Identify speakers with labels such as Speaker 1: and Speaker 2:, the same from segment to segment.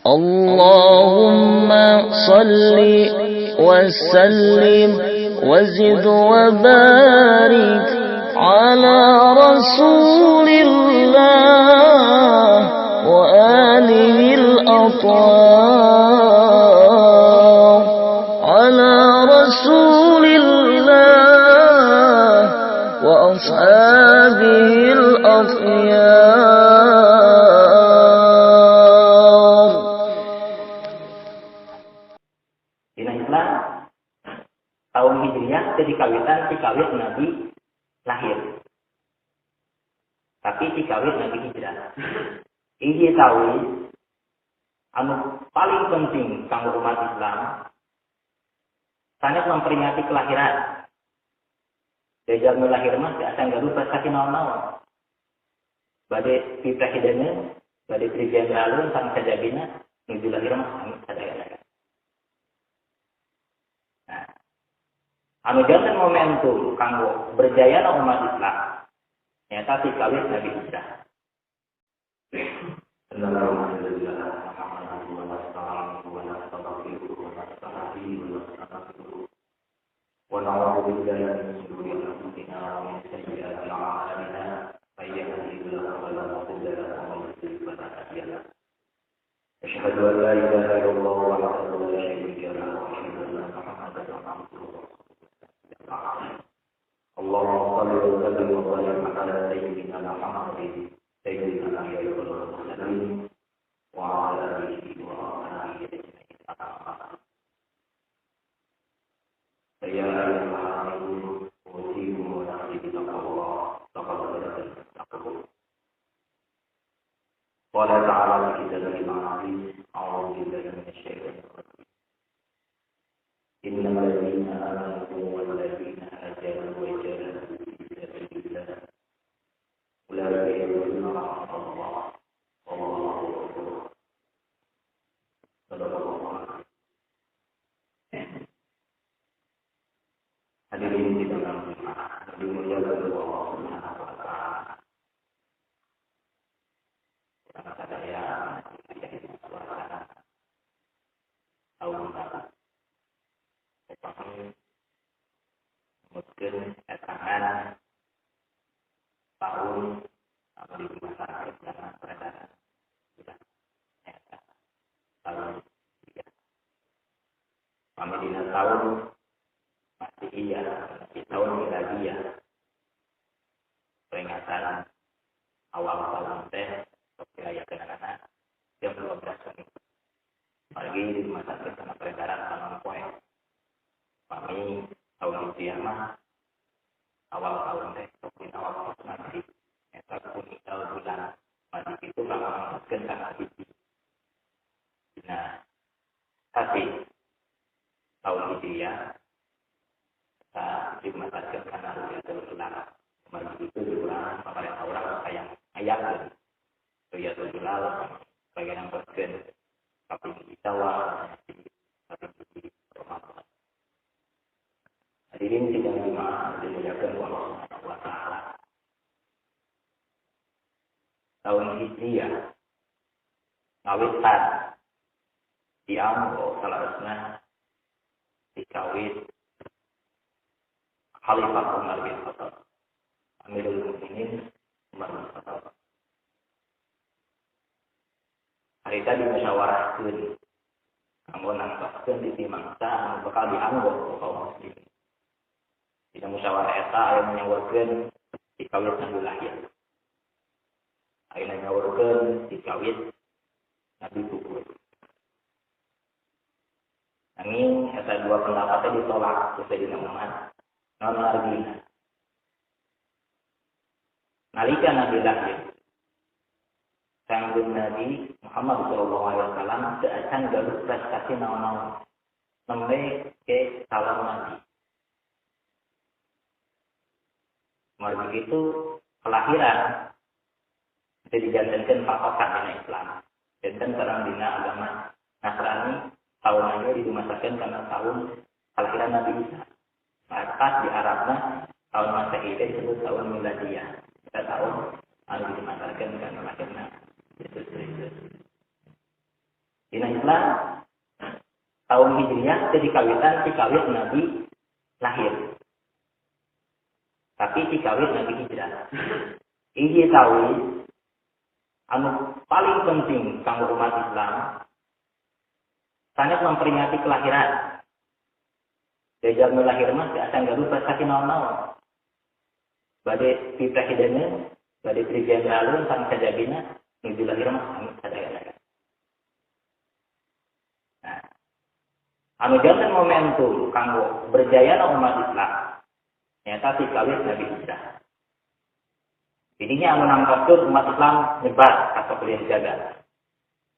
Speaker 1: اللهم صل وسلم وزد وبارك على رسول الله وآله الأطهار، على رسول الله وأصحابه الأخيار.
Speaker 2: Dina Islam tahun Hijriah teh dikawitan cikawit Nabi lahir. Tapi cikawit Nabi hijrah. Hiji tahun anu paling penting kanggo umat Islam sanes memperingati kelahiran. Dajjal nu lahir mah teu acan gaduh prestasi naon-naon. Bade pi presideneun, bade pri jenderaleun sareng sajabina nuju lahir mah sami sadayana. Nah, anu janten momentum kanggo berjayana umat Islam nyata tikawit Nabi hijrah.
Speaker 3: ونعوذ بالله من شرور أنفسنا ومن سيئات أعمالنا، من يهده الله فلا مضل له ومن يضلل فلا هادي له. أشهد أن لا إله إلا الله وحده لا شريك له وأشهد أن محمدا عبده ورسوله. اللهم صل وسلم وبارك على سيدنا محمد سيد الأنبياء والمرسلين وعلى آله وأصحابه أجمعين. يا أيها الحاضرون أوصيكم ونفسي بتقوى الله لقد فاز المتقون. قال تعالى في كتابه العزيز: أعوذ بالله من الشيطان الرجيم. إن الذين آمنوا والذين هاجروا وجاهدوا في سبيل الله أولئك يرجون رحمة الله والله غفور. صدق الله العظيم. Hadirin di dalam jemaah dimuliakan Allah Subhanahu wa taala. Saya masih di suasana tahun baru. Upami mungkin ketangan tahun atau di rumah sakit karena peredaran sudah nyata tahun tiga. Kami dina tahun masih iya, masih tahun miladiah. Peringatan awal tahun teh aya kenangan jam 12 wengi. Apalagi di rumah sakit karena peredaran tangan poe. Kami tahun hijriah mah awal tahun teh dina waktu maghrib. Eta kuninggal bulan maghrib itu kanggo nangtoskeun tanggal 1. Dina tapi tahun hijriah kita dimasakkan karena ru'yatul hilal. Maghrib itu diulang pamarentah urang hayang ayakeun ru'yatul hilal bagian nangtoskeun kaping hiji Syawal, kaping hiji Ramadan. Hadirin sidang jemaah dimuliakan Allah Subhanahu wa taala. Tahun Hijriah ngawitan dianggo salarasna dikawit Khalifah Umar bin Khattab, Amirul Mukminin Umar bin Khattab. Harita dimusyawarahkeun kanggo nangtoskeun di mangsa anu bakal dianggo ku kaum muslimin. Dina musyawarah eta aya nyaurkeun dikawit Nabi lahir. Aya nyaurkeun dikawit Nabi gugur. Nanging eta dua pendapatnya ditolak ku Sayyidina Umar. Non margina. Nalika Nabi lahir, Kangjeng Nabi Muhammad sallallahu alaihi wasallam teu acan gaduh prestasi naon-naon. Nembe ke calon nabi. Margi itu kelahiran itu dijantenkeun patokan dina Islam. Janten sareng dina agama Nasrani tahunannya didumasakeun kana tahun kelahiran Nabi Isa. Pas di Arabna tahun Masehi itu disebut tahun miladiah. Kita tahun anu didumasakeun kana lahirna Yesus Kristus.
Speaker 2: Islam tahun Hijriah teh dikawitan tikawit Nabi lahir. Tapi tikawit Nabi hijrah. Hiji tawi anu paling penting kanggo umat Islam sanes memperingati kelahiran. Dajjal nu lahir mah teu acan gaduh prestasi naon-naon. Bade pi presideneun, bade tri jenderaleun sareng sajabina nuju lahir mah amit sadayana. Nah, anu janten momentum kanggo berjayana umat Islam nyata tikawit Nabi hijrah. Jadinya anu nangkoskeun umat Islam nyebar ka sakuliah jagat.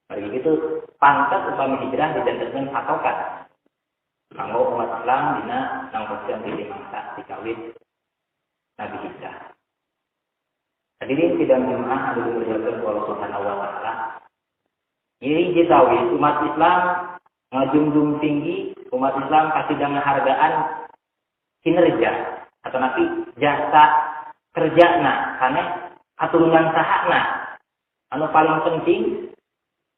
Speaker 2: Bagi gitu pantas upami hijrah dijantenkeun patokan kanggo umat Islam dina nangkoskeun diri mangsa tikawit Nabi hijrah. Hadirin sidang Jumat anu dimuliakeun ku Allah Subhanahu wa taala. Ieu hiji tawi umat Islam ngajunjung tinggi, umat Islam kasidang ngahargaan kinerja atau napi jasa kerjana sanes katurunan sahana. Anu paling penting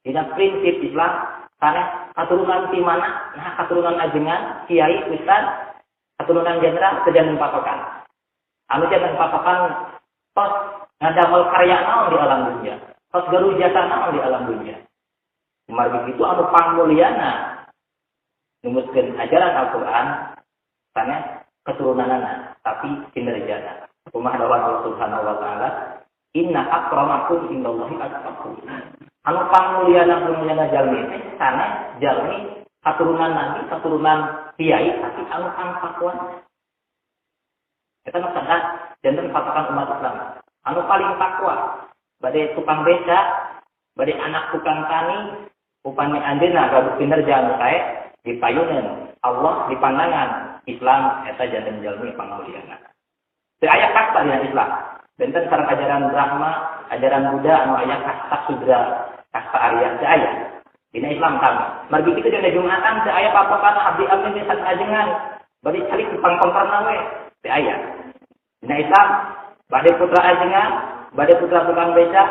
Speaker 2: dina prinsip Islam sanes katurunan ti mana, nah katurunan ajengan, kiai, ustaz, katurunan jenderal teu janten patokan. Anu janten patokan tos ngadamel karya naon di alam dunia, tos gaduh jasa naon di alam dunia. Margi kitu anu pangmulyana numutkeun ajaran Al-Qur'an sanes keturunanana tapi kinerjana. Kumaha dawuh Allah Subhanahu wa taala, inna akramakum indallahi atqakum. Anu pangmulyana jalmi teh sanes jalmi katurunan nabi, katurunan kiai, tapi anu pangtakwana. Eta nu sadah janten patokan umat Islam. Anu paling takwa bade tukang beca, bade anak tukang tani, upami anjeunna gaduh kinerja anu sae dipayuneun Allah di pandangan Islam eta janten jalmi pangmulyana. Teu aya kasta dina Islam. Benten sareng ajaran Brahma, ajaran Buddha anu aya kasta Sudra, kasta Arya teu aya. Dina Islam kami. Margi kitu dina Jumatan teu aya patokan abdi abdi geus ajengan, bade calik di pangkomperna we, teu aya. Dina Islam bade putra ajengan, bade putra tukang beca,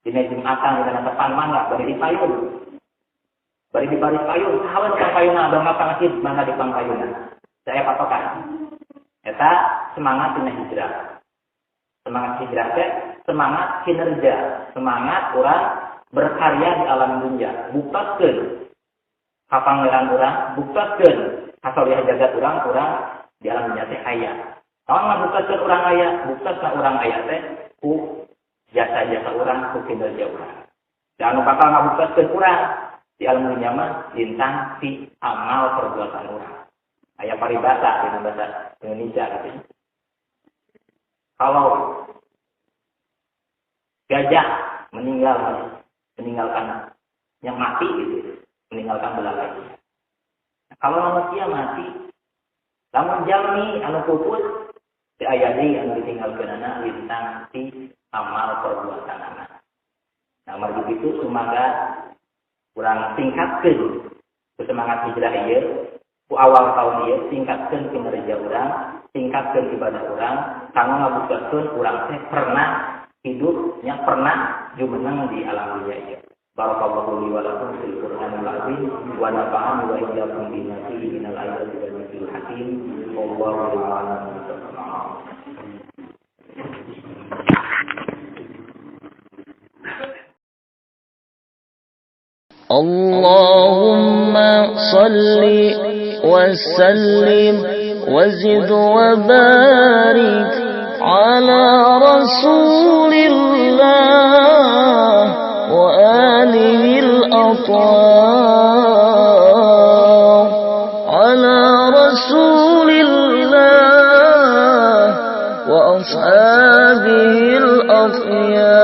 Speaker 2: dina Jumatan dina tepan mangga bade dipayun. Bade dibaris payun, saha we tukang payunna bangga pangasih mangga dipangpayunna. Teu aya patokan. Eta semangat dina hijrah. Semangat hijrah teh semangat kinerja, semangat urang berkarya di alam dunia. Buktakeun ka pangeran urang, buktakeun ka salih jagat urang, urang di alam dunia teh aya. Naon ngabuktakeun urang aya? Buktakeun urang aya teh ku jasa-jasa urang, ku kinerja urang. Dan anu bakal ngabuktakeun urang di alam dunia mah lintang ti amal perbuatan urang. Aya paribasa dina bahasa Indonesia gitu. Kalau gajah meninggalkan yang mati gitu, meninggalkan belalainya. Nah, kalau manusia mati, lamun jalmi anu pupus, teu aya deui anu ditinggalkeunana lintang ti amal perbuatanana. Nah, margi kitu sumangga urang tingkatkeun semangat hijrah ieu ku awal tahun ieu, tingkatkeun kinerja urang, tingkatkeun ibadah urang, kanggo ngabuktakeun urang teh pernah hidupnya, pernah jumeneng di alam dunia ieu. Barakallahu li wa lakum fil Qur'anil azim wa nafa'ani wa iyyakum bima fihi minal ayati wal dzikril hakim. Wallahu a'lam bishawab.
Speaker 1: Allahumma salli wa sallim wa zid wa barik ala rasulillah wa alihi al-athhar, ala rasulillah wa ashabihi al-akhyar.